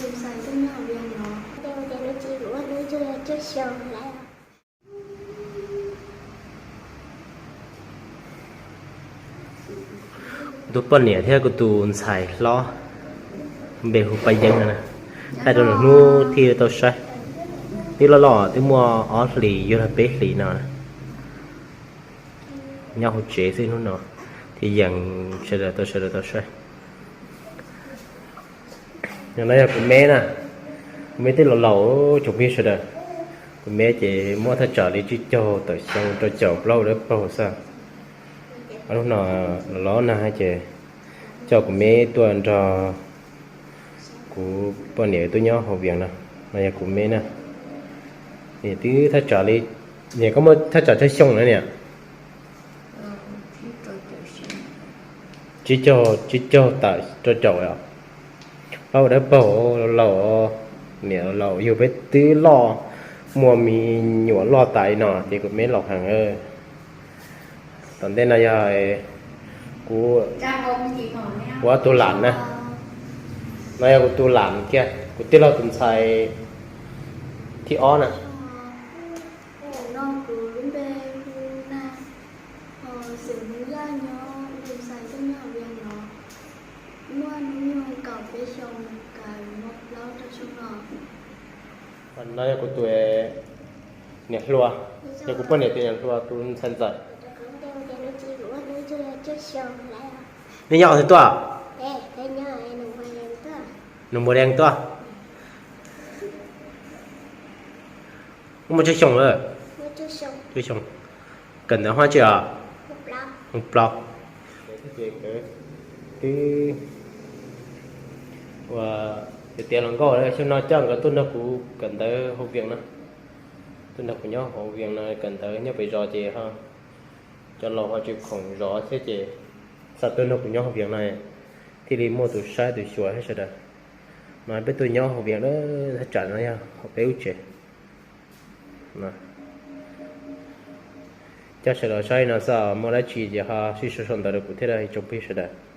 Tus ntxhais tuaj nyob Vias no, ua cas no tsis ua hnub yug coj xyoo lawm. Kuv tus poj niam thiab kuv tus ntxhais hlob, npe hu Paj Yeeb no, thaij rau lwm hnub thiaj tau saib. Twb loj loj twb muaj ob hlis yuav luag peb hlis no, nyob hauv tsev xwb hnub no thiaj yees sawv daws tau, sawv daws tau saib. No yog kuv me na, kuv me twb laus laus tsoom phooj ywg sawv daws. Kuv me ces muaj thaj tsam li tsib caug tawm xyoo rau caum plaub dawb paug xwb. Hnub no los los nag ces coj kuv me tuaj nrog kuv poj niam tuaj nyob hauv Vias no. No yog kuv me na, niam twb thaj tsam li, niam koj muaj thaj tsam tsawg xyoo na niam? Tsib caug, tsib caug tawm rau caum os. Plaub dawb paug, laus, niam laus, yug peb twb loj, muaj me nyuam loj tas li no ces kuv me laus heev. Tom ntej no yog kuv, kuv ob tug lam na, no yog kuv tus lam kiag, kuv tij laug tus ntxhais thib ob na. No kuv lub npe hu Nag, ho xeem Hmoob Yaj, nyob Loos Xais, tuaj nyob Vias no, muaj hnub nyoog kaum peb xyoo, kav muaj plaub rau xyoo no. No yog kuv tus niam hluas, yog kuv poj niam tus niam hluas tus ntxhais ntxawm. Nej nyob twg tuaj? Nws Npuag Dees tuaj. Muaj tsawg xyoo lawm? Tsawg xyoo? Kawm ntawv hoob tsi os? Hoob plaub. Twb ua tias tias hluas nkauj lawm, xyoo no coj nkawd tuaj nrog kuv kawm ntawv hauv Vias no, tuaj nrog kuv nyob hauv Vias no kawm ntawv nyob pem zos ces ho cov laus ho tsis khoom zov thiab ces xa tuaj nrog kuv nyob hauv Vias no thiaj li muaj tus saib tus xyuas thiab sawv daws. No peb tuaj nyob hauv Vias na, thaj tsam no yog hauv peb lub tsev. Coj sawv daws saib no xwb, muaj dab tsi ces ho sib sau sau ntawv rau kuv thiab ib tsoom phooj ywg sawv daws.